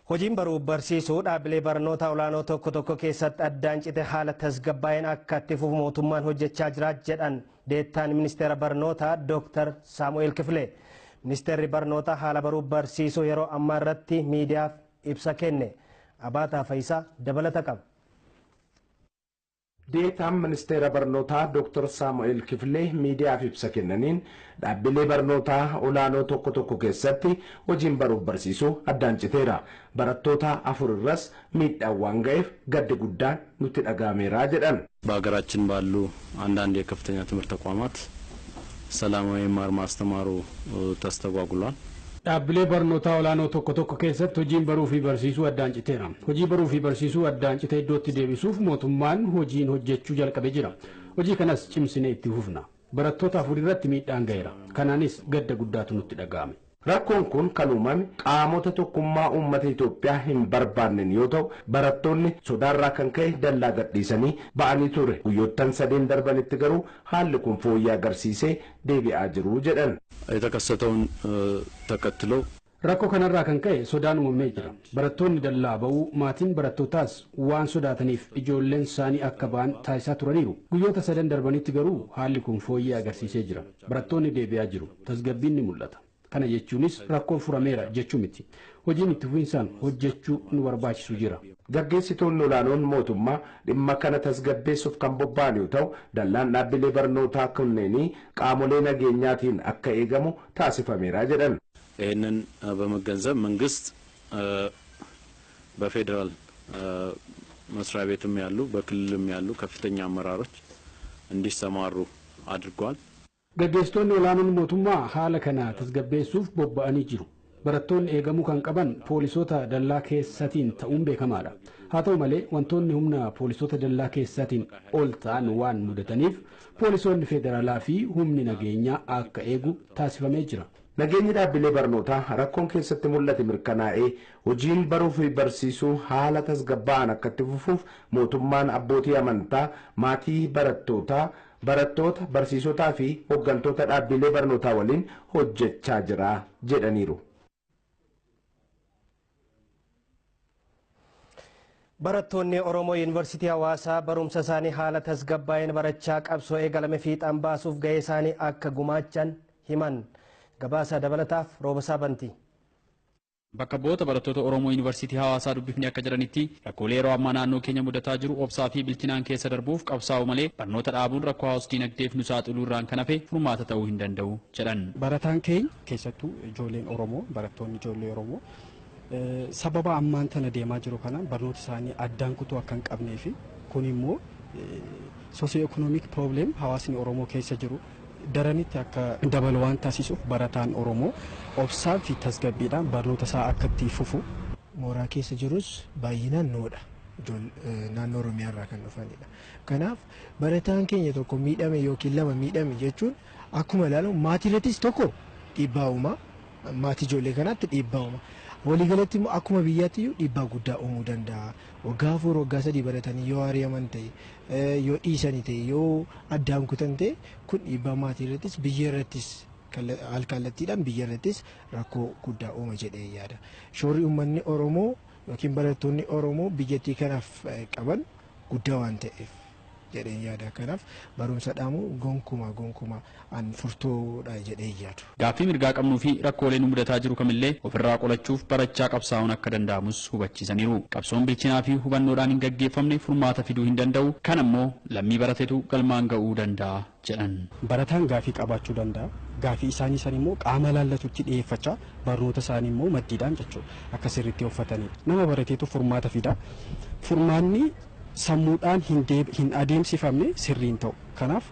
Hojiin baruu barsiisuu dhaabbilee barnoota olaanoo tokko tokko keessatti addaan cite haala tasgabbaa'een akka itti fufu mootummaan hojjechaa jira jedhan deettaan ministeera barnootaa Dr. Saamu'eel Kifilee. Ministeerri barnootaa haala baruu barsiisuu yeroo ammaa irratti miidiyaaf ibsa kenne. Abaataa Fayisaa dabalata qaba. Deetaan ministeera barnootaa Dr. Saamu'eel Kifilee miidiyaaf ibsa kennaniin dhaabbilee barnootaa olaanoo tokko tokko keessatti hojiin baruuf barsiisuu addaan citeera. Barattoota 4 irras miidhaan waan ga'eef gaddi guddaan nutti dhaga'ameera jedhan. በሀገራችን ባሉ አንዳንድ የከፍተኛ ትምህርት ተቋማት ሰላማዊ መማር ማስተማሩ ተስተጓጉሏል። Dhaabbilee barnootaa olaanoo tokko tokko keessatti hojiin baruu fi barsiisuu addaan citeera. Hojii baruu fi barsiisuu addaan cite iddootti deebisuuf mootummaan hojiin hojjechuu jalqabee jira. Hojii kanas cimsinee itti fufna. Barattoota 4 irratti miidhaan ga'eera. Kanaanis gadda guddaatu nutti dhaga'ame. Rakkoon kun kan uumame qaamota tokkummaa uummata Itoophiyaa hin barbaanneen yoo ta'u, barattoonni sodaarraa kan ka'e dallaa gadhiisanii ba'anii ture. Guyyoottan 3 darbanitti garuu haalli kun fooyyee agarsiisee deebi'aa jiru jedhan. የተከሰተውን ተከትሎ Rakkoo kanarraa kan ka'e sodaan uumamee jira. Barattoonni dallaa ba'uu, maatiin barattootaas waan sodaataniif ijoolleen isaanii akka ba'an taasisaa turaniiru. Guyyoota 3 darbanitti garuu haalli kun fooyyee agarsiisee jira. Barattoonni deebi'aa jiru. Tasgabbiin ni mul'ata. Kana jechuunis rakkoon furameera jechuu miti. Hojiin itti fufinsaan hojjechuu nu barbaachisu jira. Gaggeessitoonni olaanoon mootummaa dhimma kana tasgabbeessuuf kan bobba'an yoo ta'u, dallaan dhaabbilee barnootaa kunneenii qaamolee nageenyaatiin akka eegamu taasifameera jedhan. ይህንን በመገንዘብ መንግስት በፌዴራል መስሪያ ቤትም ያሉ በክልልም ያሉ ከፍተኛ አመራሮች እንዲሰማሩ አድርጓል። Gaggeessitoonni olaanoon mootummaa haala kana tasgabbeessuuf bobba'anii jiru. Barattoonni eegamuu kan qaban poolisoota dallaa keessatiin ta'uun beekamaadha. Haa ta'u malee wantoonni humna poolisoota dallaa keessaatiin ol ta'an waan mudataniif poolisoonni federaalaa fi humni nageenyaa akka eegu taasifamee jira. Nageenyi dhaabbilee barnootaa rakkoon keessatti mul'ate mirkanaa'ee hojiin baruu fi barsiisuu haala tasgabbaa'aan akka itti fufuuf mootummaan abbootii amantaa, maatii barattootaa, barattoota, barsiisotaa fi hooggantoota dhaabbilee barnootaa waliin hojjechaa jira jedhaniiru. Barattoonni Oromoo Yuunivarsiitii Hawaasaa barumsa isaanii haala tasgabbaa'een barachaa qabsoo eegalame fiixaan baasuuf gahee isaanii akka gumaachan himan. Gabaasa dabalataaf Roobasaa Bantii. Bakka bu'oota barattoota Oromoo Yuunivarsiitii Hawaasaa dubbifni akka jedhanitti rakkoolee yeroo ammaa naannoo keenya mudataa jiru obsaa fi bilchinaan keessa darbuuf qabsaa'u malee barnoota dhaabuun rakkoo hawaas dinagdeef nu saaxiluu irraan kan hafe furmaata ta'uu hin danda'u jedhan. Barataan keenya keessattuu ijoolleen Oromoo, barattoonni ijoollee Oromoo sababa ammaan tana deemaa jiru kanaan barnoota isaanii addaan kutuu akka hin qabnee fi kun immoo soosiyoo-ikoonoomik piroobileem hawaasni Oromoo keessa jiru daranitti akka dabalu waan taasisuuf barataan Oromoo obsaa fi tasgabbiidhaan barnoota isaa akka itti fufu. Mooraa keessa jirus baay'inaan noodha. Naannoo Oromiyaa irraa kan dhufanidha. Kanaaf barataan keenya tokko miidhame yookiin lama miidhame jechuun akkuma ilaalamu maatii irrattis tokko dhiibbaa uuma. Maatii ijoollee kanaatti dhiibbaa uuma. Waliigalatti immoo akkuma biyyaatti iyyuu dhiibbaa guddaa uumuu danda'a. Waggaa 4 waggaa 3 baratanii yoo ari'aman ta'e, yoo dhiisanii ta'e, yoo addaan kutan ta'e kun dhiibbaa maatii irrattis biyya irrattis alkallattiidhaan biyya irrattis rakkoo guddaa uuma jedhee yaada. Shoorri uummanni Oromoo yookiin barattoonni Oromoo biyyattii kanaaf qaban guddaa waan ta'eef jedhee yaada. Kanaaf barumsa dhaamuu gonkumaa an furtuudha jedhee yaadu. Gaaffii mirgaa qabnuu fi rakkoolee nu mudataa jiru kamillee ofirraa qolachuuf barachaa qabsaa'uun akka danda'amus hubachiisaniiru. Qabsoon bilchinaa fi hubannoodhaan hin gaggeeffamne furmaata fiduu hin danda'u. Kan ammoo lammii baratetu galmaan ga'uu danda'a jedhan. Barataan gaaffii qabaachuu danda'a. Gaaffii isaanii san immoo qaama laallatutti dhiyeeffachaa barnoota isaanii immoo maddiidhaan jechuudha. Akka sirriitti uffatanii. Nama barateetu furmaata fida. Furmaanni sammuudhaan hin adeemsifamne sirriin ta'u. Kanaaf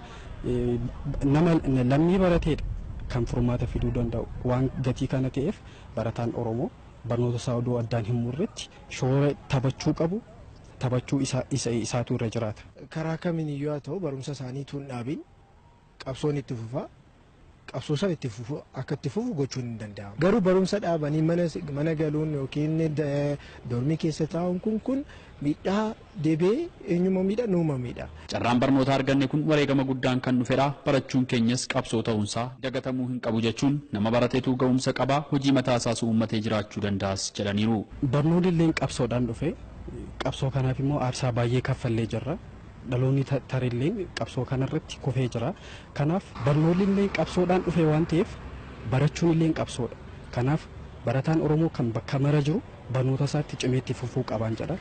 nama lammii barateedha kan furmaata fiduu danda'u. Waan gatii kana ta'eef barataan Oromoo barnoota isaa odoo addaan hin murretti shoora taphachuu qabu taphachuu isaatu irra jiraata. Karaa kamiin iyyuu haa ta'u barumsa isaanii tun dhaabin qabsoon itti fufa. Qabsoo sana itti fufu akka itti fufu gochuun hin danda'amu. Garuu barumsa dhaabanii mana galuun yookiin dormii keessa taa'uun kun miidhaa deebi'ee eenyuma miidha nuuma miidha. Carraan barnoota arganne kun wareegama guddaan kan dhufedha. Barachuun keenyas qabsoo ta'uunsaa dagatamuu hin qabu jechuun nama barateetu ga'umsa qabaa hojii mataa isaas uummatee jiraachuu danda'as jedhaniiru. Barnoonni illee qabsoodhaan dhufe, qabsoo kanaaf immoo aarsaa baay'ee kaffallee jirra. Dhaloonni tarillee qabsoo kanarratti kufee jira. Kanaaf barnoonni illee qabsoodhaan dhufe waan ta'eef barachuun illee qabsoodha. Kanaaf barataan Oromoo kan bakka mara jiru barnoota isaatti cimee itti fufuu qabaan jedha.